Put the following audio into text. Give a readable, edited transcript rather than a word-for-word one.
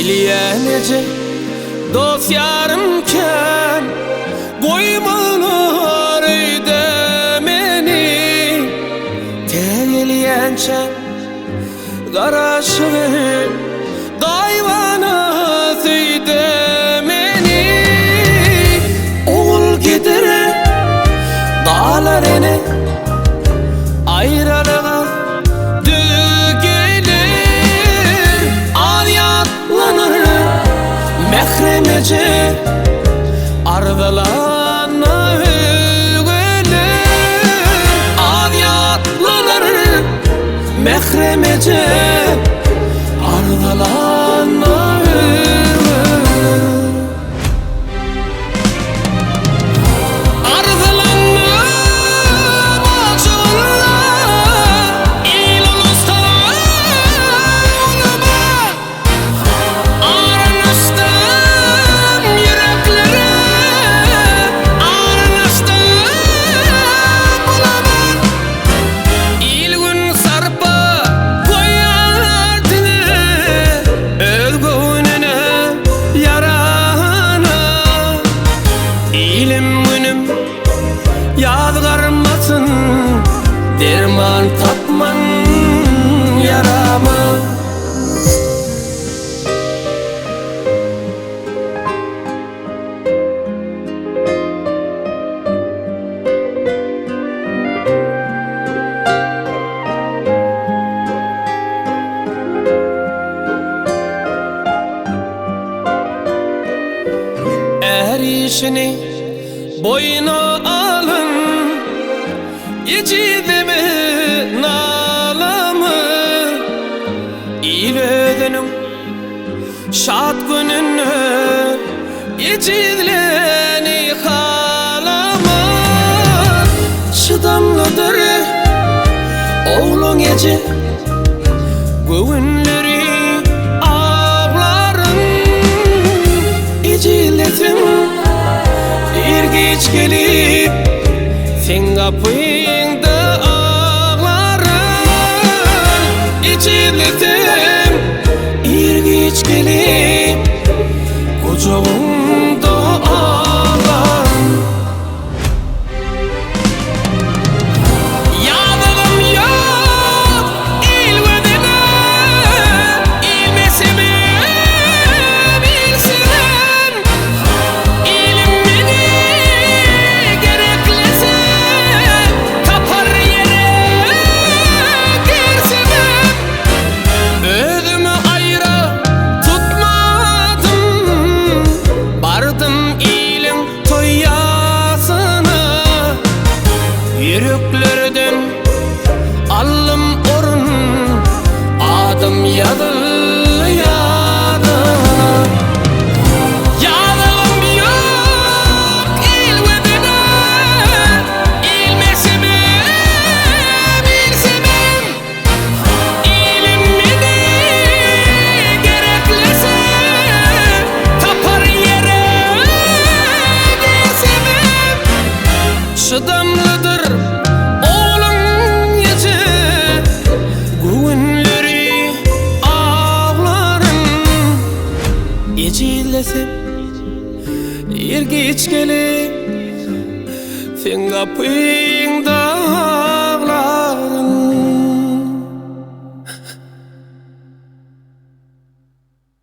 Bilýän eje, dost-ýarym kän, Goýmalar öýde meni. Tä gelýänçä garaşyber, Gaýybana söý-de meni. Ogul gider, galar ene, Aýralyga döz geler. Az ýatlanar mährem eje, Arzalana öwgüler. Az ýatlanar mährem eje, Arzalana öwgüler. Ýarana Ilim günüm ýazgarmasyn Derman tapman ýarama. Är işini boýna alyn, Ejizleme, nalama. Il özüniň şat gününde Ejizläni halamaz. Çydamlydyr ogluň eje. Göwünleri awlaryn Ejizleseň ir-giç gelip Seň gapyňda aglaryn Ejizlesem ir-giç gelip Gujagyňda aglaryn. Ýazygym ýok il gözüne, Ilmesemem, ilsemem. Ilim meni gereklese, Tapar ýere girsemem. Özümi aýra tutmadym, Bardym iliň Toý-ýasyna ýüreklerden aldym orun, Adym ýazyldy ýada. Ýazygym ýok il gözüne, Ilmesemem, ilsemem. Ilim meni gereklese, Tapar ýere girsemem. Çydamlydyr ogluň eje, Göwünleri awlaryn. Ejizlesem ir-giç gelip, Seň gapyňda.